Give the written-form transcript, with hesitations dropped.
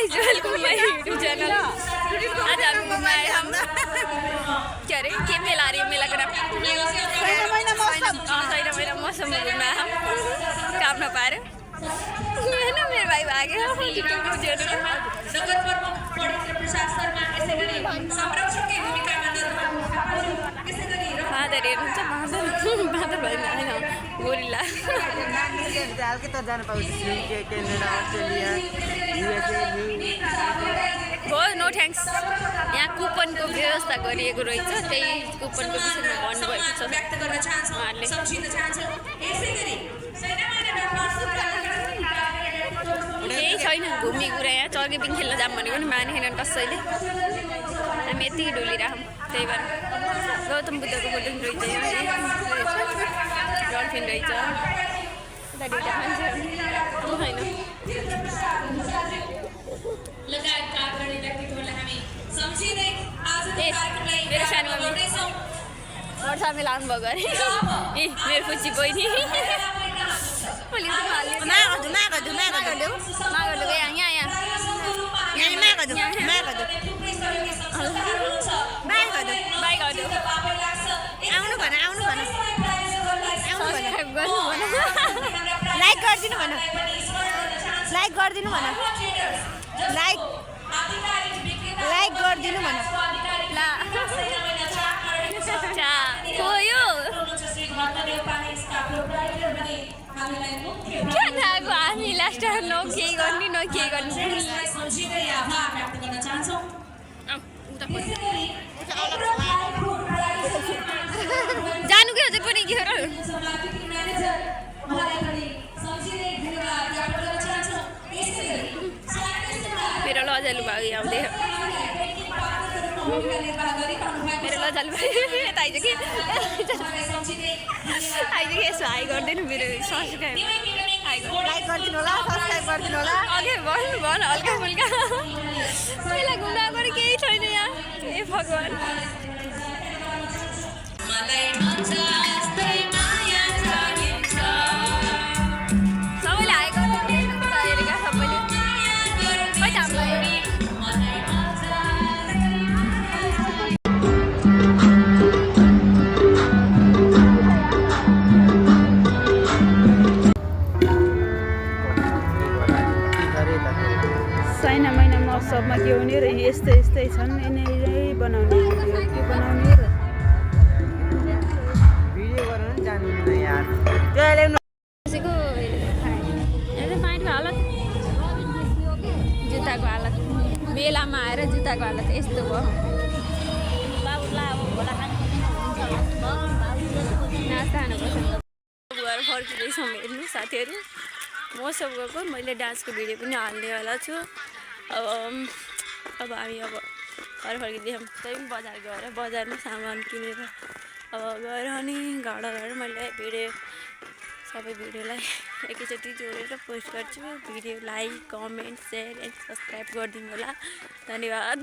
Guys welcome my YouTube channel. आज हम घूमने आए हम क्या रे के मेला रही मेला का सही मौसम में घूमना है हम काम ना पा रहे है ना मेरे भाई आगे फादर हेर्नुहुन्छ फादर भाइ होइन गोरिल्ला हो नो थ्याङ्क्स। यहाँ कुपनको व्यवस्था गरिएको रहेछ त्यही कुपनको विषयमा भन्नुभएको छ उहाँहरूले। केही छैन घुम्ने कुरा यहाँ चर्केपिङ खेल्न जाऊँ भनेको नि मानेनन् कसैले। हामी यति डुलिरहौँ त्यही भएर गौतम बुद्धको फोटो रहेछ डल्फिन रहेछ उता दुईवटा मान्छेहरू छैन। मेरो सानो वर्षामै लानु भएको अरे ए मेरो पुची बहिनी लाइक गरिदिनु भन लाइक गरिदिनु भन लाइक गरिदिनु भन ला खोयो क्या थाहा हामी लास्ट न के गर्ने न के गर्ने जानु के अझै पनि के हो मेरो लजालु भाइ आउँदै मेरो लजालु भाइ यता आइज कि यसो हाई गर्दैन मेरो सब्सक्राइब लाइक गरिदिनु होला सब्सक्राइब गरिदिनु होला अघि भन्नु भन हल्का फुल्का पहिला घुम्दा पनि केही छैन यहाँ ए भगवान् सबैले हाई गर्नु हेरेका सबैले खै त हामीलाई साइना महिना महोत्सवमा के हुने र यस्तै यस्तै छन् यिनीहरू बनाउने के बनाउने र भिडियो गर्न जानु यार पानीको हालत जुत्ताको हालत मेलामा आएर जुत्ताको हालत यस्तो भयो। नास्ता खानुपर्छ गएर फर्किँदैछौँ हेर्नु साथीहरू महोत्सव गएको मैले डान्सको भिडियो पनि हाल्नेवाला छु। अब हामी अब घर फर्किँदैछौँ त्यही पनि बजार गएर बजारमा सामान किनेर अब गएर अनि घर गएर मैले भिडियो सबै भिडियोलाई एकैचोटि जोडेर पोस्ट गर्छु। Video like comment share and subscribe गरिदिनु होला। धन्यवाद।